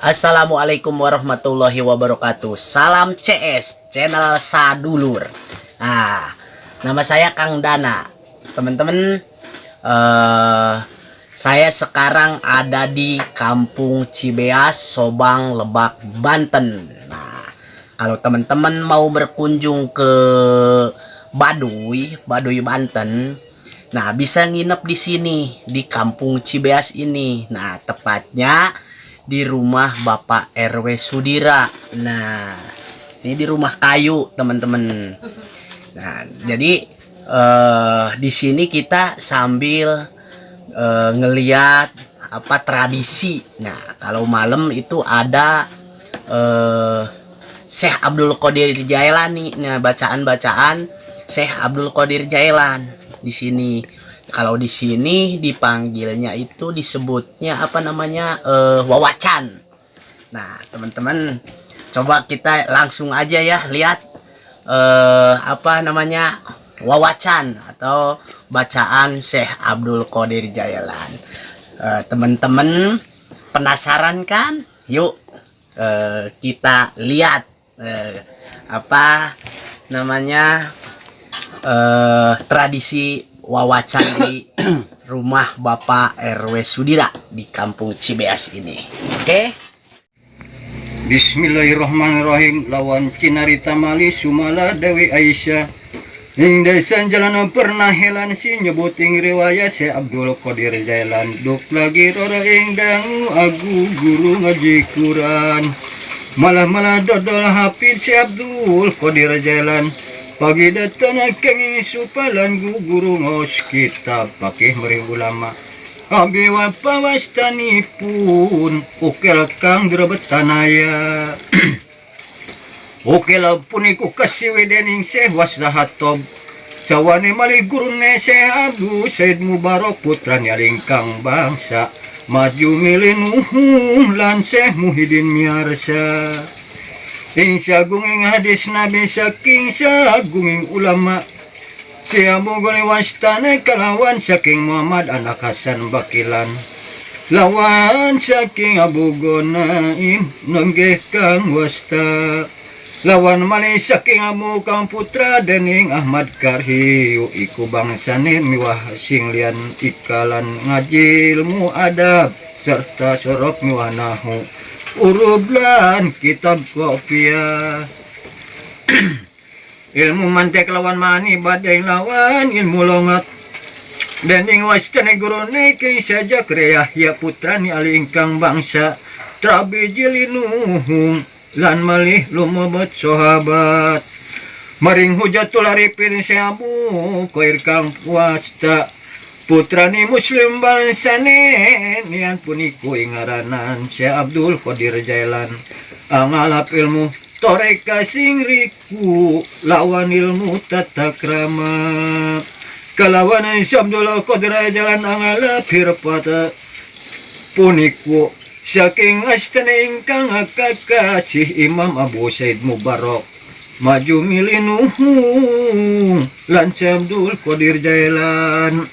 Assalamualaikum warahmatullahi wabarakatuh. Salam CS, channel Sadulur. Nah, nama saya Kang Dana. Teman-teman, saya sekarang ada di Kampung Cibeas, Sobang, Lebak, Banten. Nah, kalau teman-teman mau berkunjung ke Baduy, Baduy Banten, nah bisa nginep di sini di Kampung Cibeas ini. Nah, tepatnya di rumah Bapak RW Sudira. Nah, ini di rumah kayu, teman-teman. Nah, jadi di sini kita sambil ngeliat apa tradisi. Nah, kalau malam itu ada Syekh Abdul Qadir Jailani. Nah, bacaan-bacaan Syekh Abdul Qadir Jailan di sini. Kalau di sini dipanggilnya itu disebutnya apa namanya, wawacan. Nah, teman-teman, coba kita langsung aja ya lihat apa namanya, wawacan atau bacaan Syekh Abdul Qadir Jailan. Teman-teman penasaran kan? Yuk kita lihat apa namanya, tradisi wawacan di rumah Bapak RW Sudira di Kampung Cibeas ini. Oke? Bismillahirrahmanirrahim. Lawan cinarita mali sumala Dewi Aisyah. Ing desa jalan pernah helan si nyebuting riwayat Syekh Abdul Qadir Jailan. Duk lagi roro ing dangu agu guru ngaji Quran. Malah-malah dodol hafid Syekh Abdul Qadir Jailan. Pagi datang kenging supalan guru ngos kitab pakih mering ulama. Abi wapa wastanipun ukel kang grebetanaya. Ukel puniku kasiwe dening Syekh Wasdahatob. Sawane malih gurune Syekh Abdul Said Mubarok putranya lingkang bangsa. Maju milih Nuhu lan Syekh Muhyiddin miarsa. Ing sagunging hadis Nabi saking sagunging ulama. Siya bugol wastane kalawan saking Muhammad anak Hasan Bakilan. Lawan saking Abu Gonaim nenggih kang wasta. Lawan malih saking Abu kang putra dening Ahmad Karhiyu iku bangsane miwah sing lian ikalan ngaji ilmu adab serta sorop miwah nahu urub lan kitab kopiah. Ilmu mantek lawan mani badai lawan ilmu longat. Dening wastane gurune ki saja Yahya putrani ali ingkang bangsa Trabi jilinuhum lan malih lumebet sahabat. Maring hujatul arifin Abu Qair kang wasta putrani muslim bangsane nian puniku ingaranan Syekh Abdul Qadir Jailan. Angalap ilmu toreka sing riku lawan ilmu tata krama. Kalawan Syekh Abdul Qadir Jailan angalap hirpata puniku saking astane ingkang kakasih Imam Abu Said Mubarok. Maju milih Nuhu lan Syekh Abdul Qadir Jailan.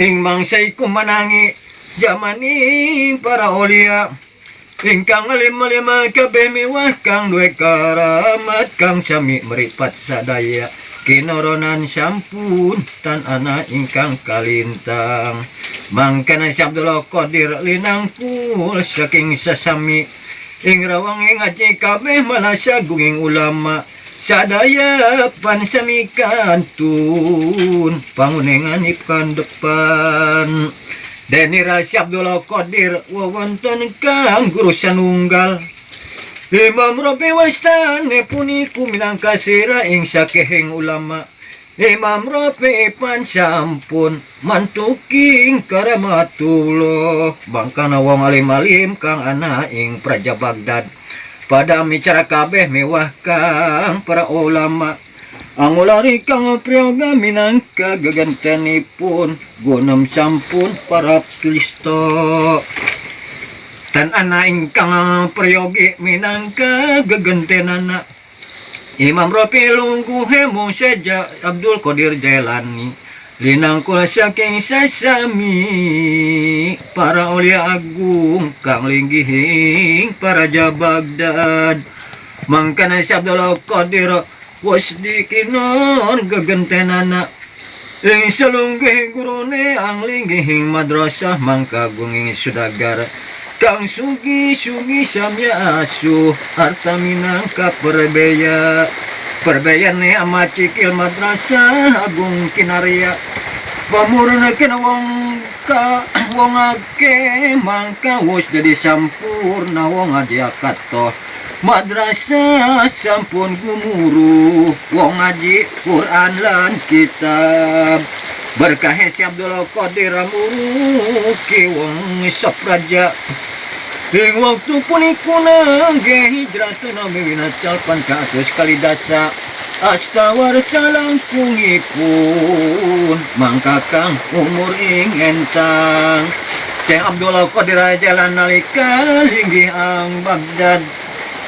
Ing mangsa iku manangi jamaning para olia. Ingkang alim-alim kabeh miwah kang duwe karamat kang sami meripat sadaya. Kinoronan sampun tan ana ingkang kalintang. Mangkana Syekh Abdul Qadir linangkul saking sasami. Ing rawang ing ngaji kabeh malah sagunging ulama. Sadaya pan sami kantun pangunengan ikan depan. Deni Syekh Abdul Qadir wonten kang guru sanunggal. Imam Rabi wastane puniku minangka sira ing sakehing ulama. Imam Rabi pan sampun mantuking karamatullah. Bangkana wong alim-alim kang ana ing Praja Baghdad. Pada micara kabeh mewah kang para ulama. Angulari kang priyoga minangka gegantenipun gunam sampun para Kristo. Tan ana ingkang priyogi minangka gegentenana. Imam Rafi lungguhe mung seja Abdul Qadir Jailani. Linang kula saking sasami para ulia agung kang linggihing para Baghdad. Mangkana si Abdullah Qadir was dikinon gagantenana. Ing salunggih gurune ang linggihing madrasah mangkagunging sudagar. Kang sugi-sugi samya asu harta minangka perbeya. Perbeya ni ama cikil madrasah agung kinarya. Pamurna kina wong ka wong ake mangka wis dadi sampurna wong adiakato. Madrasah sampun gumuruh wong ngaji Quran lan kitab. Berkah si Abdullah Qadir muruki wong sapraja. Ing waktu puniku nangge hijrah nami winacal pancatus kalidasa. Astawar salangkungipun mangkakang umur ing entang. Syekh Abdullah Qadir jalan nalika linggih ang Baghdad.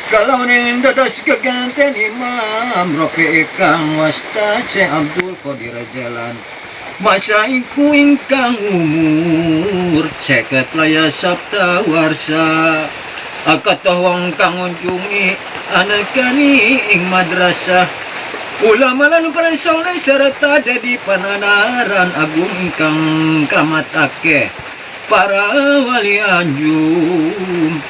Kalau ning dados keganten Imam Rafi kang wasta Syekh Abdul Qadir jalan. Masa iku ingkang umur 50 laya sapta warsa. Akatoh wong kang ngunjungi anakani ing madrasah. Ulama lan para soleh serta dadi pananaran agung ingkang kramat akeh para wali anjum.